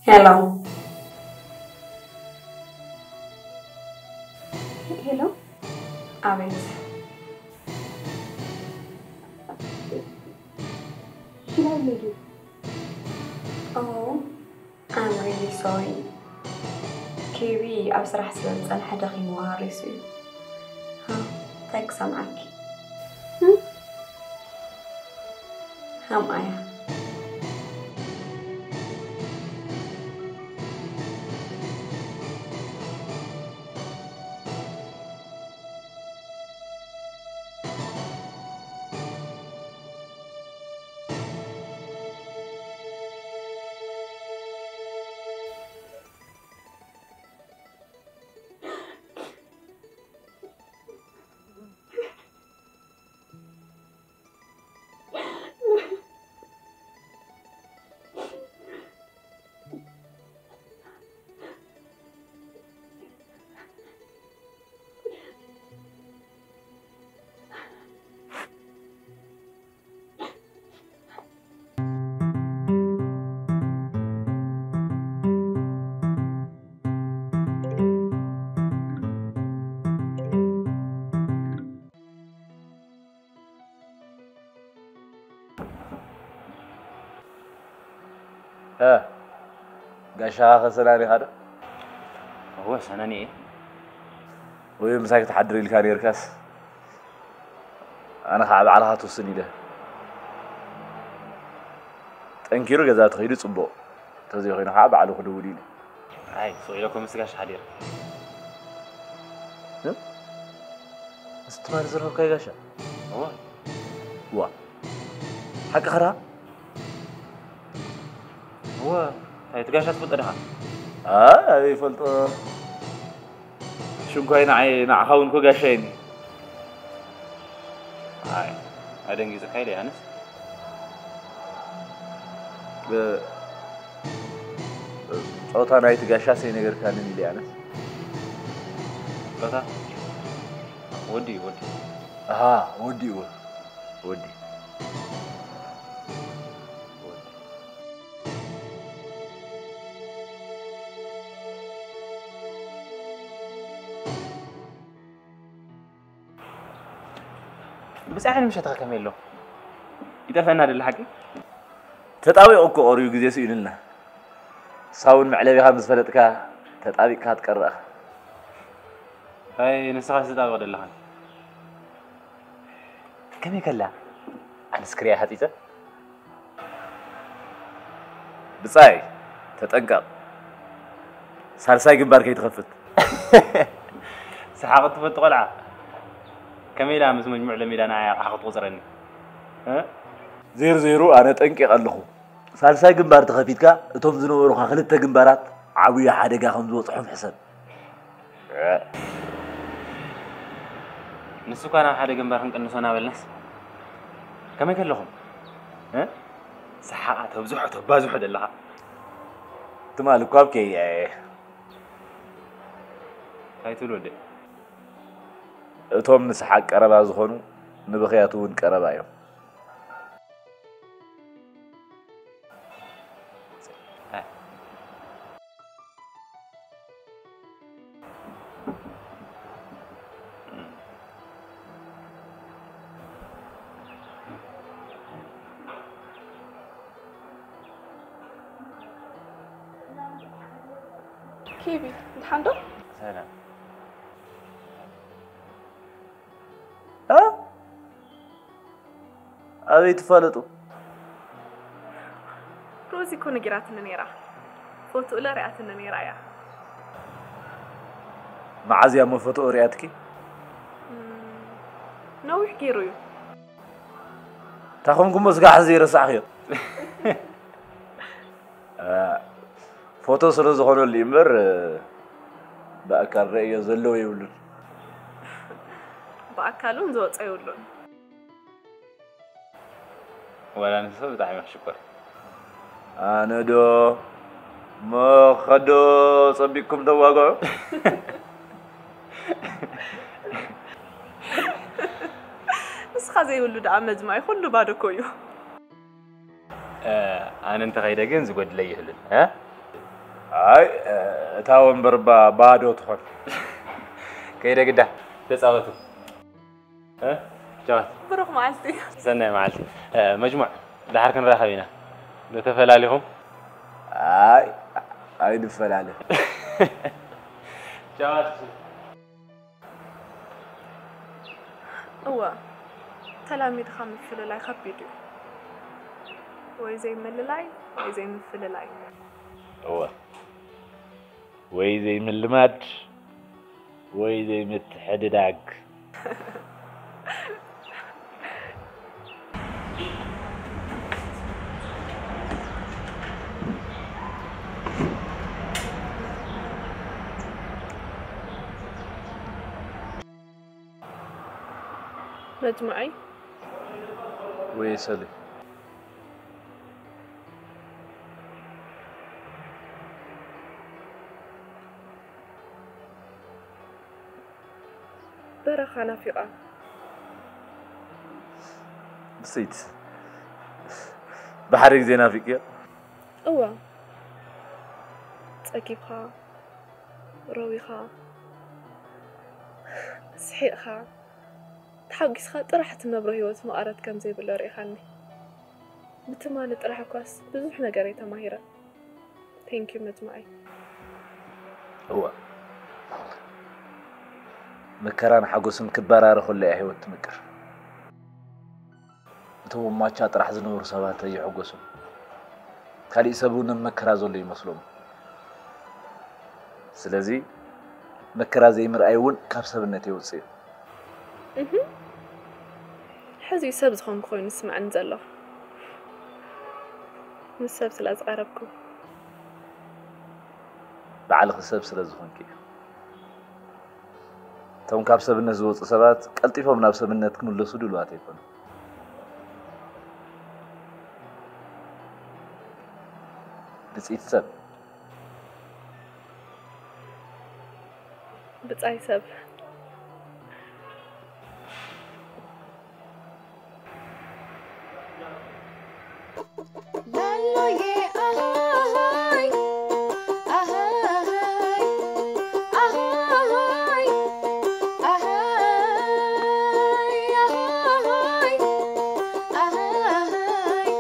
ሄሎ። ሄሎ። ኣቤት። Should I make it? Oh, I'm really sorry. ኬቢ ኣብ ስራሕ ስለ ዝጸንሐ ደኺምዋ ሃሪሱ እዩ። ሃ፣ እንታይ ክሰምዓኪ? ሃም ኣያ። እ፣ ጋሻኻ ከሰናኒኻ ዶ? እወ፣ ሰነን እየ። ወይ ምሳይ ክትሓድር ኢልካ ነይርካስ፣ ኣነ ኸዓ ባዕልኻ ትውስን ኢለ። ጠንኪሩ ገዛ ተኸይዱ ጽቡቕ፣ እንተዘይኮይኑ ኸዓ ባዕሉ ክድውል ኢለ። ኣይ፣ ስቕ ኢለ እኮ ምስ ጋሻ ሓዲረ። እ? ምስ ትማሊ ዝረኸብካዮ ጋሻ? እወ። ዋ። ሓቅኻ ደኣ? እወ፣ እንታይ እቲ ጋሻ ትፈልጦ ዲኻ? ኣይ፣ ኣይፈልጦ። ሽንኳይ ንዓይ፣ ንዓኻ እውን እኮ ጋሻ እየኒ። ኣይ፣ ኣደንጊጽካ ኢለ ኣነስ። እ፣ ጾታ ናይቲ ጋሻስ ኣይነገርካንን ኢለ ኣነስ። ጾታ? ወዲ እዩ፣ ወዲ። ኣሃ፣ ወዲ እዩ። ወዲ። ወዲ። ብጻዕን ምሸትኻ ከመይ ኣሎ? ይጠፍአና ደሎ ሓቂ? ተጣቢቑ እኮ ቀርዩ ግዜ ስኢኑልና። ሳውን መዕለቢኻ ምስ ፈለጥካ ተጣቢቕካ ትቀርእ ኢኻ። ኣይ ንስኻስ ተጣቢቕ ደለኻ። ከመይ ከላ? ኣነስ ክሪኣ ሃጺጸ። ብጻይ፣ ተጠንቀቕ። ሳልሳይ ግንባር ከይትኸፍት። ሰሓቕ እትፈቱ ቆልዓ። ከመይ ኢላ ምስ መጅሙዕ ለሚዳ ንዓይ ኣቕሓ ክትቑጽረኒ? እ? ዜሩ ዜሩ ኣነ ጠንቂቐ ኣለኹ። ሳልሳይ ግንባር ተኸፊትካ እቶም ዝነበሩኻ ክልተ ግንባራት ዓብዪ ሓደጋ ከም ዝበጽሖም ሕሰብ። ንሱ እኳ ናብ ሓደ ግንባር ክንቅንሶ እናበልናስ ከመይ ከለኹም? እ? ሰሓቓ ተብዝሖ ተባዝሖ ዘለኻ። ትማሊ እኳ ኣብከየ እየ። እንታይ ትብል ወደይ? እቶም ንሰሓቕ ቀረባ ዝኾኑ ንብኽያት እውን ቀረባ እዮም። ኬቢ፣ ደሓን ዶ? ሰላም። እ? ኣበይ ትፋለጡ? ሮዚ እኮ ነጊራትኒ ነይራ። ፎቶኡ ለ ሪኣትኒ ነይራ እያ። መዓዝ እያ እሞ ፎቶኡ ሪኣትኪ? እም፣ ነዊሕ ገይሩ እዩ። እንታይ ኾንኩሞ ስጋዕ ዘይረሳዕኽዮ? እ፣ ፎቶ ስለ ዝኾነሉ እዩ እምበር፣ እ፣ ብኣካል ረእዮ ዘለዎ የብሉን። ብኣካል እውን ዝወጾ የብሉን። ዋላ ንሱ ብጣዕሚ ክሽኮር። ኣነ ዶ እሞ ኸዶ ጸቢቅኩም ተዋግዑ? ንስኻ ዘይብሉ ደኣ መጅማይ ኩሉ ባዶ እኮ እዩ። እ፣ ኣነ እንተኸይደ ግን ዝጎድለይ ይህሉን፣ እ? ኣይ፣ እታ ወንበር ባ-፣ ባዶ ትኾን። ከይደ ግዳ። ተጻወቱ። እ? ጨዋት። ብሩኽ መዓልቲ። ሰናይ መዓልቲ። እ፣ መጅሙዕ፣ ደሓር ክንራኸብ ኢና። ዶ ተፈላሊኹም? ኣይ፣ ኣይንፈላለ። ጨዋት። እወ፣ ተላሚድኻ ምፍልላይ ከቢድ እዩ። ወይ ዘይምልላይ፣ ወይ ዘይምፍልላይ። እወ። ወይ ዘይምልማድ፣ ወይ ዘይምትሕድዳግ። መጅሙዐይ። ወይ ሰሊ። በረኻ ናፊቓ። ብስይት። ብሓደ ግዜ ናፊቅዮ። እወ። ጸጊብኻ፣ ረዊኻ፣ ስሒቕኻ፣ ተሓጒስኻ ጥራሕ ትነብሮ ህይወት መቐረት ከም ዘይብሎ ርኢኻኒ። ብትማሊ ጥራሕ እኳስ ብዙሕ ነገር እየ ተማሂረ። Thank you መጅሙዐይ። እወ። መከራን ሓጎስን ክበራረ ከሎ እያ ህይወት ትምቅር። እቶም ኣብ ማቻ ጥራሕ ዝነበሩ ሰባት ኣይሕጎሱን። ካሊእ ሰብ እውን ኣብ መከራ ዘሎ ይመስሎም። ስለዚ መከራ ዘይምርኣይ እውን ካብ ሰብነት የውፅእ እዩ። እህ። ሕዚ እዩ ሰብ ዝኾንኩ ኮይኑ ዝስምዐኒ ዘሎ። ምስ ሰብ ስለ ዝቐረብኩ። ባዕልኺ ሰብ ስለ ዝኾንኪ እዩ። እቶም ካብ ሰብነት ዝወፁ ሰባት ቀልጢፎም ናብ ሰብነት ክምለሱ ድሉዋት ኣይኮኑን። ብፅኢት ሰብ። ብፃይ ሰብ። ላሎዬ ኣሃሃይ፣ ኣሃሃይ፣ ኣሃሃይ፣ ኣሃሃይ፣ ኣሃሃይ፣ ኣሃሃይ፣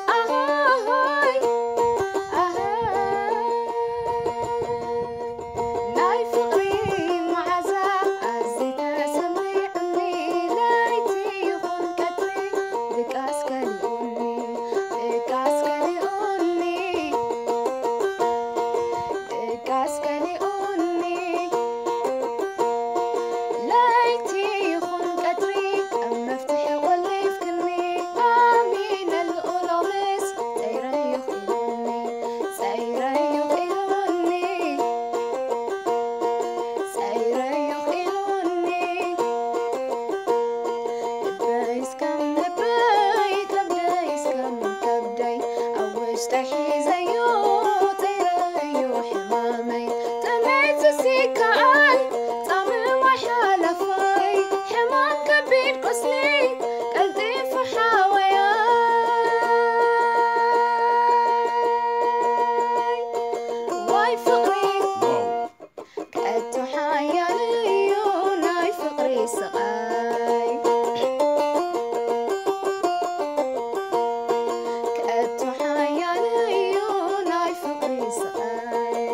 ኣሃሃይ፣ ኣሃሃይ። ናይ ፍቕሪ መዓዛ ኣዝዩ ተሰሚዑኒ፣ ለይቲ ይኹን ቀትሪ ድቃስ ከሊኡኒ፣ ድቃስ ከሊኡኒ፣ ድቃስ ከሊኡኒ። ለይቲ ይኹን ቀትሪ ኣብ መፍትሒ ቆሊፍክኒ፣ ኣሚነሉ ሎምስ ጸይረዮ ኢሉኒ፣ ጸይረዮ ኢሉኒ፣ ጸይረዮ ኢሉኒ። ልበይ እስከም ልበይ፣ ከብደይ እስከም ከብደይ፣ ኣብ ውሽጠይ ሒዘዮ ጸይረዮ ሕማመይ። ጥሜት ዝስከኣል ጻምእ ማይ ሓላፋይ፣ ሕማም ከቢድ ቁስሊ ቀልጢፉ ሓወያይ። ዋይ ፍቕሪ ከቶ ሓያል እዩ ናይ ፍቕሪ ስቓይ። ከቶ ሓያል እዩ ናይ ፍቕሪ ስቓይ።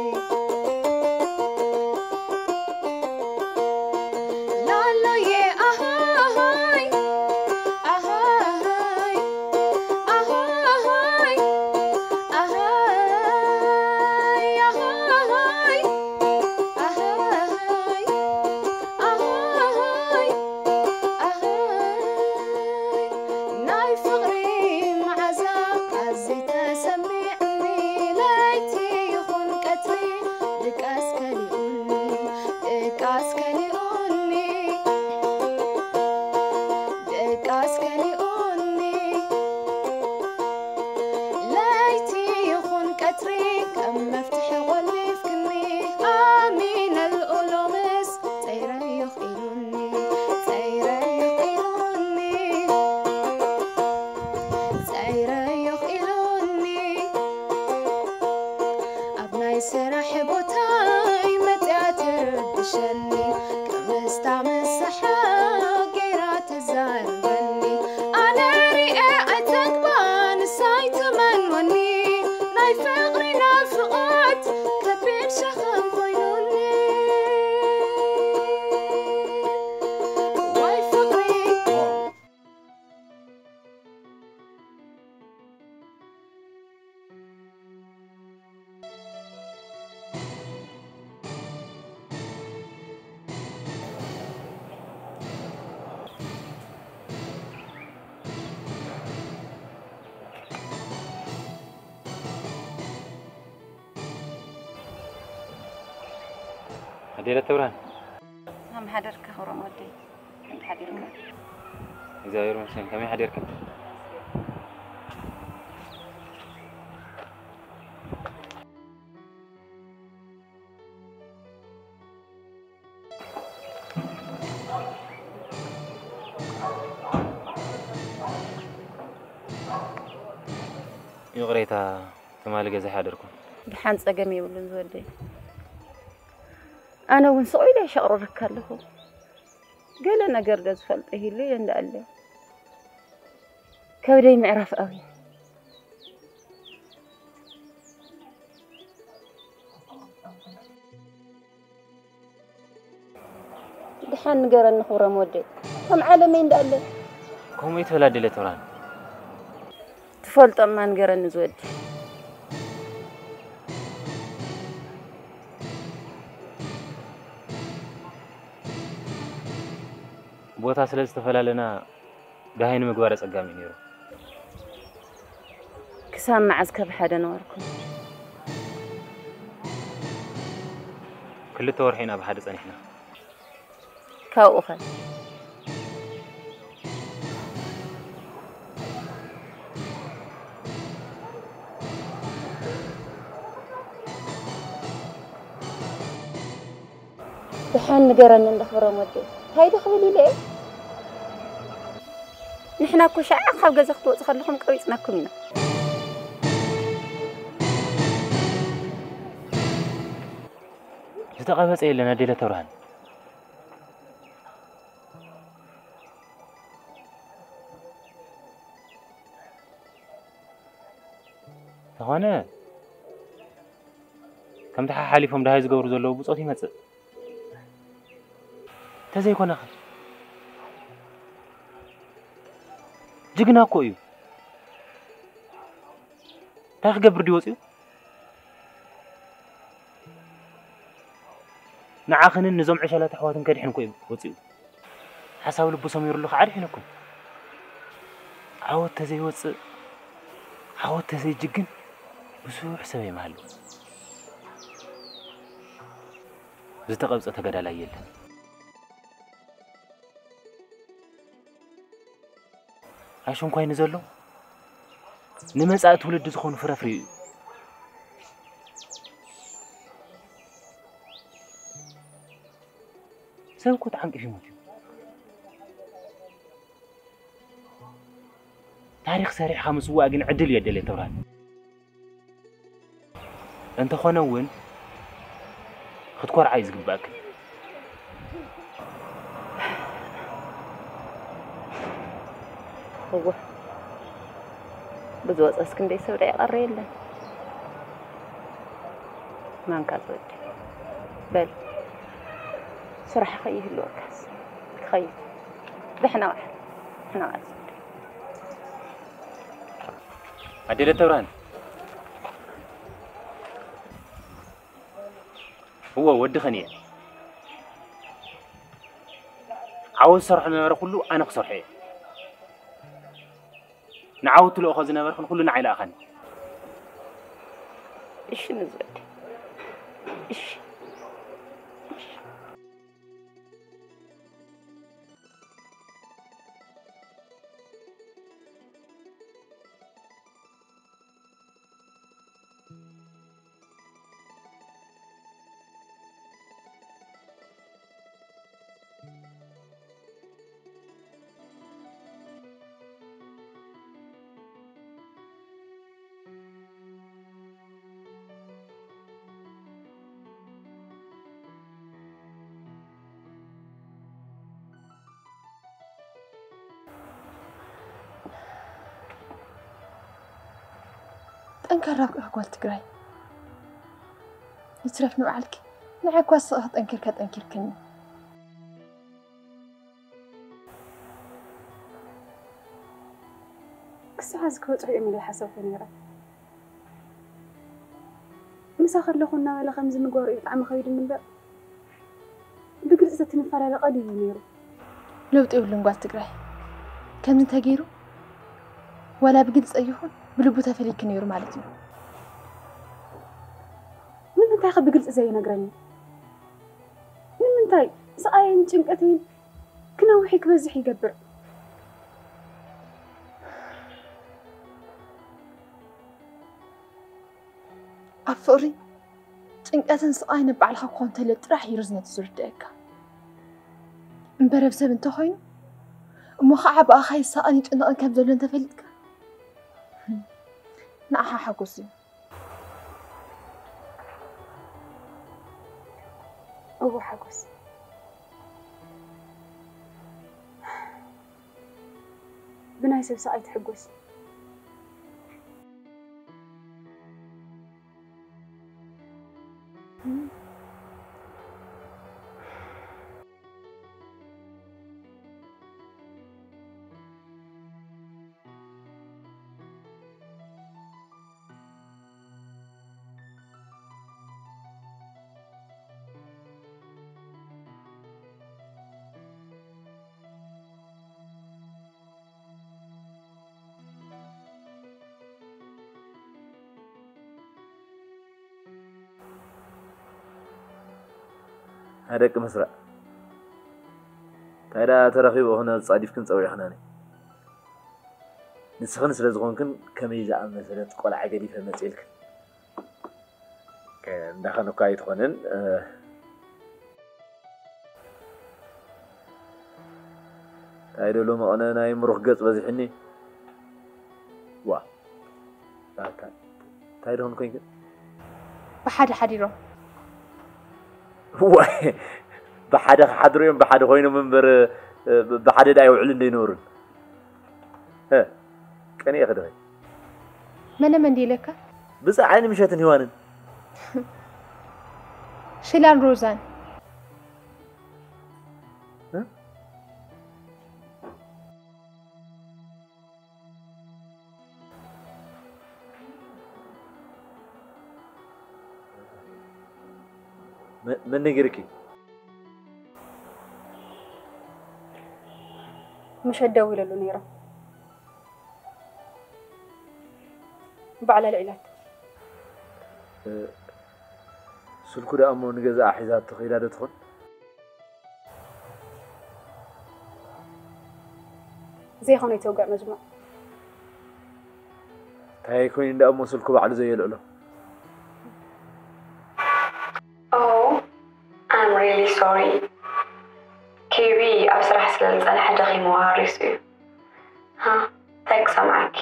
ላሎዬ ኣሃሃይ፣ ኣሃሃይ፣ ኣሃሃይ፣ ኣሃሃይ፣ ኣሃሃይ፣ ኣሃሃይ፣ ኣሃሃይ፣ ኣሃሃይ። ናይ ፍቕሪ መዓዛ ኣዝዩ ተሰሚዑኒ፣ ለይቲ ይኹን ቀትሪ ድቃስ ከሊኡኒ፣ ድቃስ ከሊኡኒ፣ ድቃስ ከሊኡኒ። ለይቲ ይኹን ቀትሪ ከም መፍትሒ ቆሊፍክኒ፣ ኣሚነሉ ሎምስ ጸይረዮ ኢሉኒ፣ ጸይረዮ ኢሉኒ፣ ጸይረዮ ኢሉኒ። ኣብ ናይ ስራሕ ቦታይ መጽያ ትርብሸኒ፣ ከምስታ መሳሓ ገይራ ተዛርበኒ። ኣነ ሪኤ ኣይጠግባን ንሳይ ትመልወኒ፣ ናይ ፍቕሪ ናፍቖት ከቢድ ሸኽም ኮይኑኒ። ዋይ ፍቕሪ። ኣዴለ ተብርሃን። ከመይ ሓደርካ ክብሮም ወደይ? ከመይ ሓዲርካ? እግዚኣብሔር ይመስገን። ከመይ ሓዲርካ? ይቕሬታ፣ ትማሊ ገዛ ሓደርኩ። ደሓን፣ ጸገም የብሉን ዝወደይ። ኣነ እውን ስቕ ኢለ ይሸቕርረካ ኣለኹ። ገለ ነገር ዶ ዝፈልጦ ይህሉ ኢለ እንዳኣለ ከብደይ ምዕራፍ ኣብዩ። ደሓን ንገረኒ ክብሮም ወደይ፣ ከም ዓለመይ እንዳኣለ። ከምኡ ይትበል ኣዴለ ተብርሃን። ትፈልጦ እማ ንገረኒ ዝወዲ። ቦታ ስለ ዝተፈላለና ደሃይ ንምግባር ኣጸጋሚ እዩ ነይሩ። ክሳብ መዓዝ ከብ ሓደ ነበርኩም? ክልተ ወርሒ ኢና ብሓደ ጸኒሕና። ካብኡ ኸ? ደሓን ንገረኒ እንዶ ክብሮም ወደይ፣ እንታይ ዶ ክብል ኢለ እየ? ንሕና እኮ ሸዓ ካብ ገዛ ክትወጹ ከለኹም ቀቢጽናኩም ኢና። ዝተቐበጸ የለን ኣዴለ ተብርሃን። ተኾነ ከምቲ ሓሓሊፎም ደሃይ ዝገብሩ ዘለዉ ብጾት ይመጽእ። ተዘይኮነኸ ጅግና እኮ እዩ። እንታይ ክገብር ድዩ ወፂኡ? ንዓኽንን ንዞም ዕሸላት ኣሕዋትን ከድሕን እኮ እዩ ወፂኡ። ሓሳብ ልቡ ሰሚሩሉ ከዓ ኣድሒኑኩም። ዓወት ተዘይወፅእ፣ ዓወት ተዘይጅግን ብዙሕ ሰብ ኣይምሃሉ። ዝተቐብፀ ተጋዳላይ የለን። ኣሽንኳይ ንዘሎ ንመጻኢ ትውልዲ ዝኾኑ ፍረፍሬ እዩ። ሰብ እኮ ተዓንቂፉ ይሞት እዩ። ታሪኽ ሰሪሕኻ ምስዋእ ግን ዕድል እዩ ኣደልየ ተብርሃን። እንተኾነ እውን ክትኮርዓ እዩ ዝግባእክን። እወ፣ ብዝወፀስ ክንደይ ሰብ ዳ ይቐረ የለን። ማንካ ዝወደ በል፣ ስራሕ ከይህልወካስ ክኸይድ። ደሕና ዋል፣ ደሕና ዋል ዝወደ። ኣዴለ ተብርሃን። እወ፣ ወድኽን እየ። ዓወት ዝሰርሖ ዝነበረ ኩሉ ኣነ ክሰርሖ እየ። ንዓወት ትልእኾ ዝነበርክን ኩሉ ንዓይ ለኣኸኒ። እሺ ንዝወዲ። እሺ። እሺ። ጠንካራ ኣብቅኺ ጓል ትግራይ። ይትረፍ ንባዕልኪ፣ ንዓይ እኳ ስቕኺ ጠንኪርካ ጠንኪርክኒ። ክሳብ ሕዚ ክበፅሑ እዮም ኢለ ሓሰብኩ ነይረ። ምሳኺ ኣለኹ እናበለ ከምዚ ምግባሩ እዩ ብጣዕሚ ከቢድኒ እምበር፣ ብግልፂ ተትንፈላለ ቀሊል እዩ ነይሩ። ለውጢ የብሉን ጓል ትግራይ። ከምዚ እንተገይሩ ዋላ ብግልፂ ኣይኹን ብልቡ ተፈሊኪ ነይሩ ማለት እዩ። ንምንታይ ከ ብግልፂ ዘይነግረኒ? ንምንታይ ስቓየይን ጭንቀተይን ክነውሕ ክበዝሕ ይገብር? ኣብ ፍቕሪ ጭንቀትን ስቓይን ንባዕልኻ ክኾን እንተሎ ጥራሕ እዩ ርዝነቱ ዝርድአካ እምበር ኣብ ሰብ እንተኾይኑ እሞ ኸዓ ብኣኻ ይሳቐን ይጭነቕን ከም ዘሎ እንተፈሊጥካ ንዓኻ ሓጎስ እዩ። እወ ሓጎስ፣ ብናይ ሰብ ስቓይ ትሕጎስ። ኣደቂ መስራዕ እንታይ ደኣ ተረኺቡ ኾነ ጻዲፍክን ጸዊዕኽናኒ። ንስኽን ስለ ዝኾንክን ከመይ ዝኣመሰለት ቆልዓ ገዲፈ መጽኤልክን። ከ-፣ እንዳኸን እኳ ኣይትኾንን፣ እ፣ እንታይ ዶ ሎሚ ቐነ ናይ ምሩኽ ገጽ በዚሕኒ? ዋ፣ ታ-፣ ታ-፣ እንታይ ደኾን ኮንክ? ብሓደ ሓዲሮም። ዋይ፣ ብሓደ ክሓድሩ እዮም፣ ብሓደ ኮይኖም እምበር፣ እ፣ ብሓደ ደኣ ይውዕሉ እንዶ ይነብሩን። እ፣ ቀኒኤ ክድኸይ። መነ መን ድዩ ኢለካ? ብጻይ ዓይኒ ምሸትን ሂዋንን። ሽላን ሮዛን። እ? መ-፣ መን ነጊርኪ? ምሸት ደዊለሉ ነይረ። ባዕላ ልዒላቶ። እ፣ ስልኩ ደኣ እሞ ንገዛኣ ሒዛቶ ከይዳ ዶ ትኾን? ዘይኮነ ይተውግዕ መጅሙዕ። እንታይ ኮይኑ ደኣ እሞ ስልኩ ባዕሉ ዘየልዕሎ? Oh, I'm really sorry. ኬቢ ኣብ ስራሕ ስለ ዝጸንሐ ደኺምዋ ሃሪሱ እዩ። ሃ፣ እንታይ ክሰምዓኪ?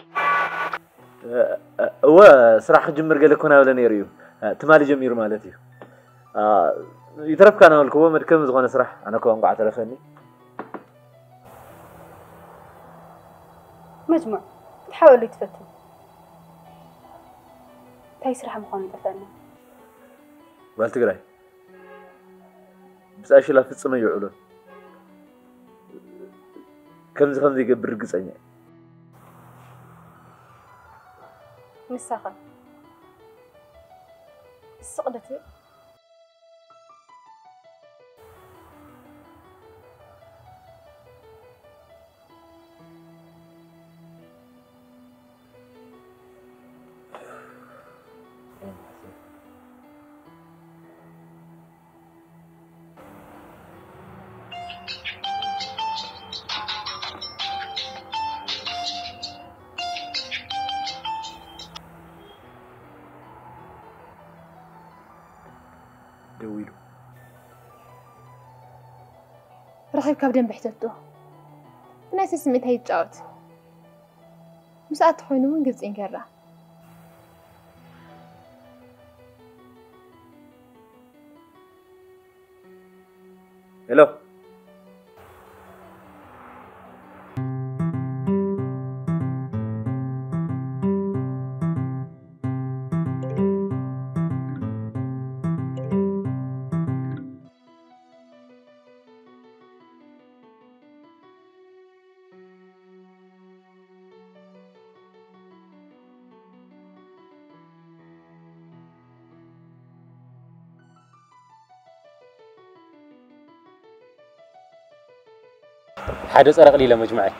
እ-፣ እ-፣ እወ፣ ስራሕ ክጅምር ገለ እኮ ናበለ ነይሩ እዩ። እ፣ ትማሊ ጀሚሩ ማለት እዩ። እ፣ ይትረፍካ ናበልክዎ መድከሚ ዝኾነ ስራሕ፣ ኣነ እኮ እንቋዕ ተረፈኒ። መጅሙዕ፣ ክትሓበሉ ይትፈትን። እንታይ ስራሕ ምዃኑ ይጠፍአና። ጓል ትግራይ፣ ብጻይ ሽላ ፍጹም ኣይውዕሎን። ከምዚ ከም ዘይገብር ርግጸኛ እየ። ንሳኸ ስቕ ዶ ትብል? ደዊሉ። ረኺብካ ብደንቢ ሕተቶ። ብናይ ሰብ ስምዒት ኣይትጫወት። ምስኣ ተኾይኑ እውን ግልፂ ንገራ። ሄሎ። ሓደ ጸረቕ ሊለ መጅሙዐይ።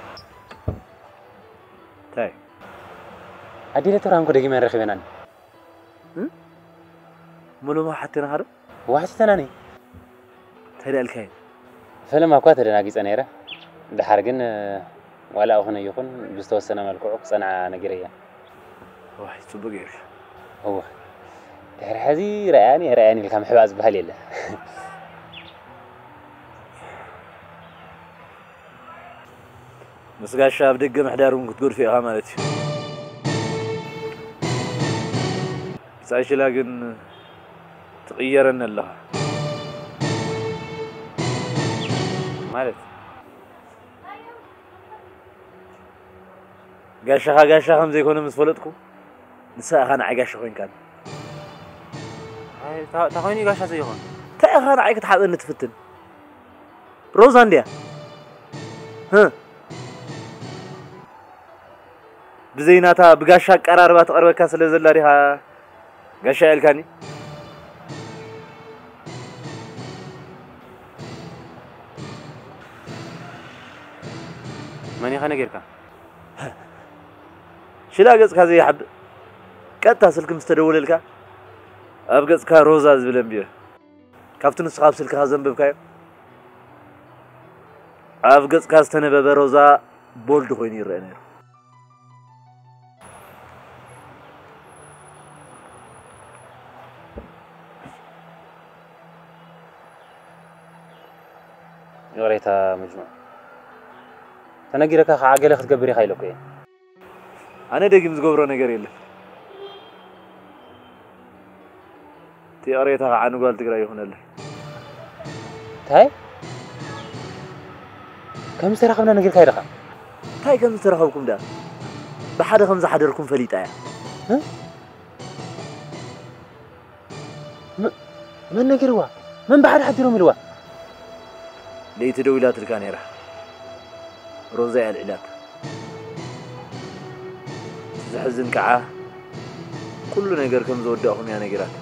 እንታይ? ኣዴለ ተራንኮ ደጊመን ረኺበናን። ሙሉማ ሓተና ሓደ? ዋሕቲ ተናኒ። እንታይ ደልካይ? ፈለማ እኳ ተደናጊጸ ነይረ። ድሓር ግን ዋላ ኣኹነ ይኹን ብዝተወሰነ መልክዑ ክጸንዓ ነጊረያ። ዋይ ጽቡቅ ጌርካ። እወ። ድሕሪ ሕዚ ረኣያኒ ረኣያኒ ኢልካ ምሕባእ ዝበሃል የለ። ምስ ጋሻ ኣብ ደገ ምሕዳር እውን ክትገድፎ ኢኻ ማለት እዩ። ብጻይ ሽላ ግን ትቕየረኒ ኣለኻ። ማለት? ጋሻኻ ጋሻ ከም ዘይኮነ ምስ ፈለጥኩ፣ ንሳ ኢኻ ንዓይ ጋሻ ኮይንካኒ። ኣይ፣ እታ እታ ኮይኑ ጋሻ ዘይኮን። እንታይ ኢኻ ንዓይ ክትሓበኒ ትፍትን? ሮዛ እንድያ። ህ። ብዘይ ናታ ብጋሻ ኣቀራርባ ትቐርበካ ስለ ዘላ ዲኻ ጋሻ ያልካኒ? መን ኢኻ ነጊርካ? ሽላ ገጽካ ዘይሓብእ ቀጥታ ስልኪ ምስ ተደወለልካ ኣብ ገጽካ ሮዛ ዝብል ኣንቢበ። ካብቲ ንስኻ ኣብ ስልክኻ ዘንበብካዮ ኣብ ገጽካ ዝተነበበ ሮዛ ቦልድ ኮይኑ ይረአ ነይሩ። ይቕሬታ መጅሙዕ። ተነጊረካ ከዓ ገለ ክትገብር ኢኻ ኢለኩ እየ። ኣነ ደጊም ዝገብሮ ነገር የለን። እቲ ይቕሬታ ከዓ ንጓል ትግራይ ይኹነለይ። እንታይ? ከም ዝተራኸብና ነጊርካ ኢለኻ? እንታይ ከም ዝተራኸብኩም ደኣ? ብሓደ ከም ዝሓደርኩም ፈሊጣ እያ። እ? መ-፣ መን ነጊርዋ? መን ብሓደ ሓዲሮም ኢልዋ? ለይቲ ደዊላትልካ ነይራ። ሮዛ እያ ኣልዒላት። እቲ ዘሕዝን ከዓ ኩሉ ነገር ከም ዘወዳእኹም እያ ነጊራት።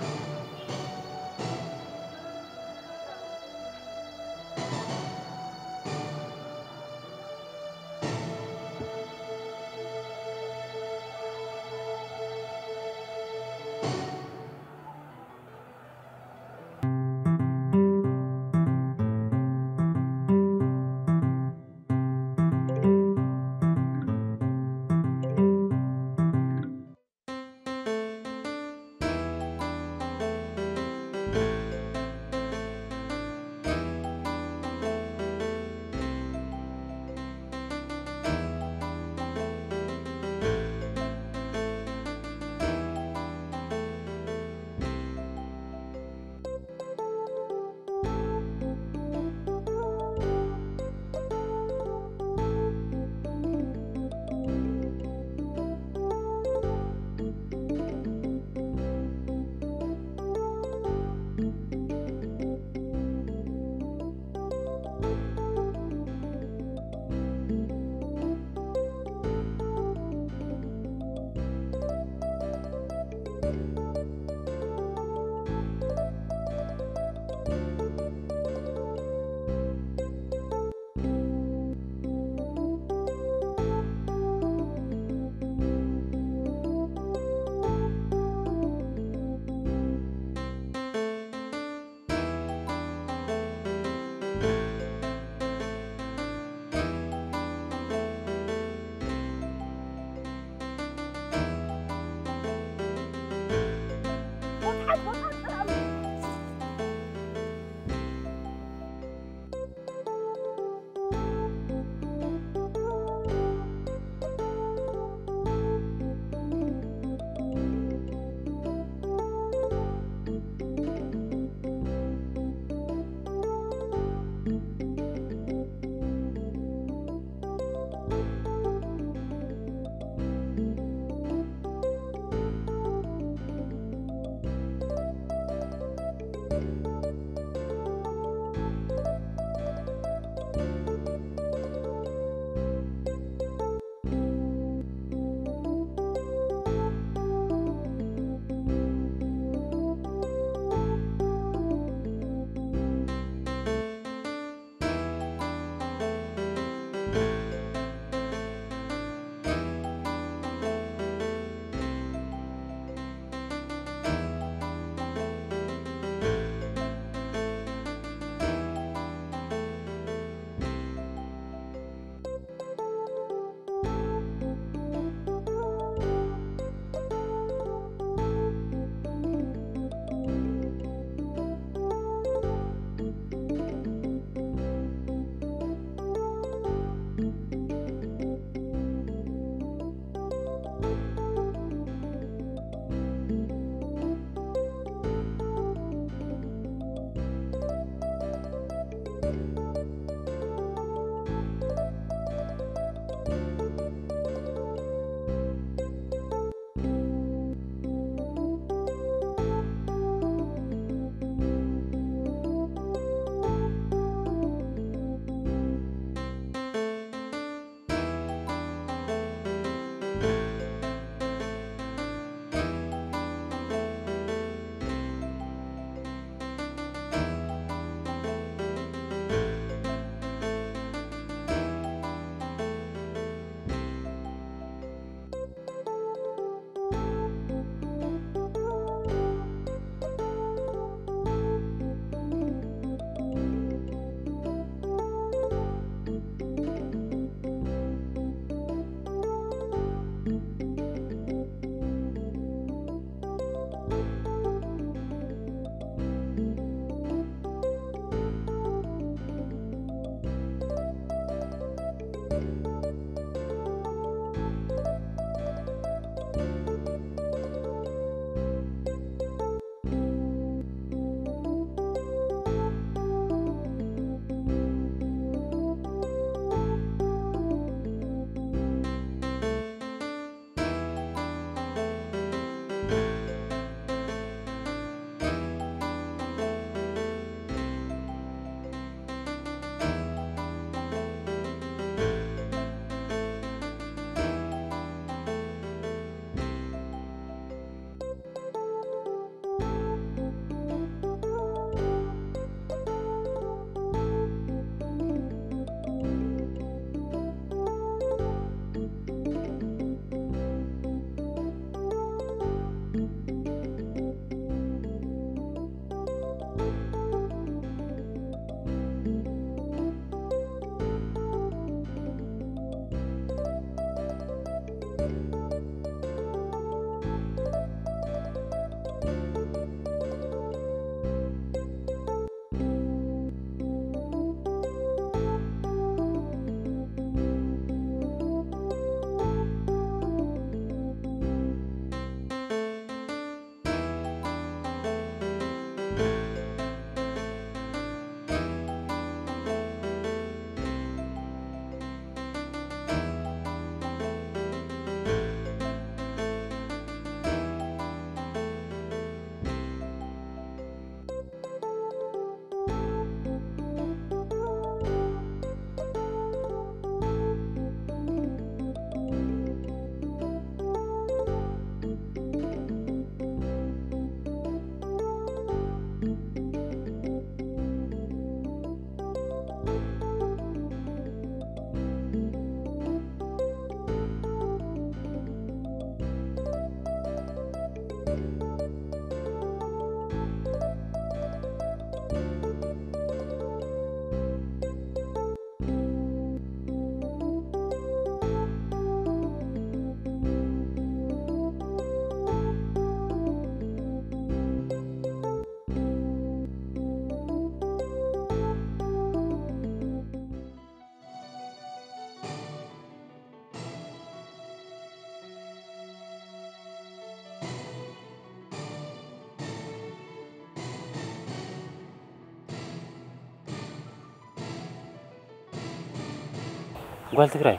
ጓል ትግራይ፣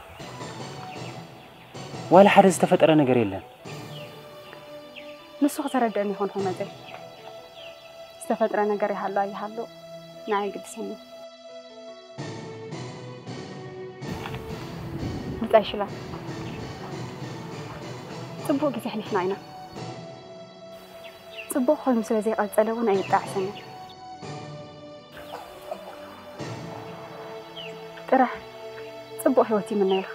ዋላ ሓደ ዝተፈጠረ ነገር የለን። ንሱ ክተረድእን ይኾንኹ መዘይ ዝተፈጥረ ነገር ይሃሉ ኣይሃሉ ንዓይ ግድሰኒ። ብጻይ ሽላ፣ ጽቡቕ ግዜ ኣሕሊፍና ኢና። ጽቡቕ ኮይኑ ስለ ዘይቐጸለ እውን ኣይጣዕሰንን። ጥራሕ ጽቡቕ ህይወት ይምነየልካ።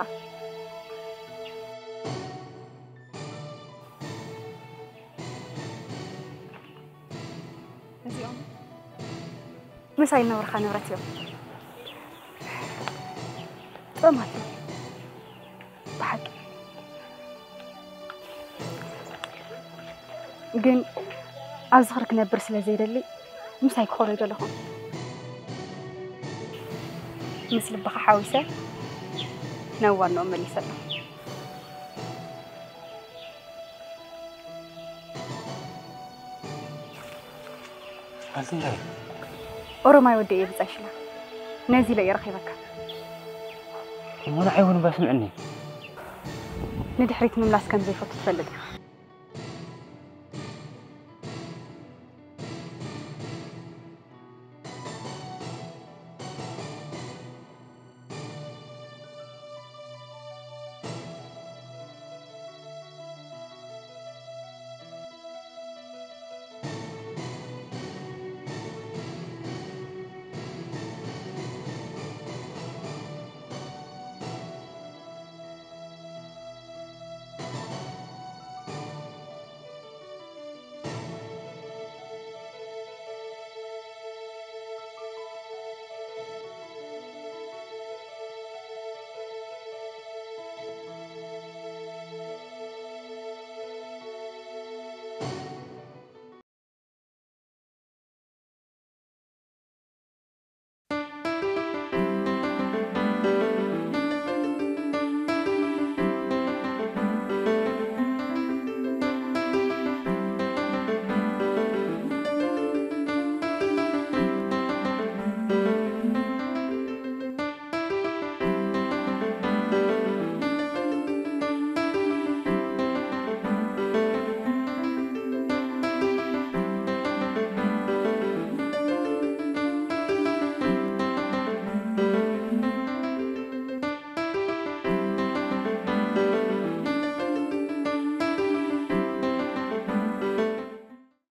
እዚኦም ምሳይ ነብርኻ ንብረት እዮም። ጥዑማት እዮም ብሓቂ። ግን ኣብ ዝኽሪ ክነብር ስለ ዘይደሊ ምሳይ ክኾኑ ይደለኹም። ምስ ልብኻ ሓዊሰ ናብ ዋናኦም መሊሰ ኣለኹ። ጓል ትግራይ፣ ኦሮማይ ወዲ እየ ብጻይ ሽላ። ነዚ ኢለ እየ ረኺበካ። እሞ ንዓይ እውን እባ ስምዕኒ። ንድሕሪት ምምላስ ከም ዘይፈቱ ትፈልጥ ኢኻ።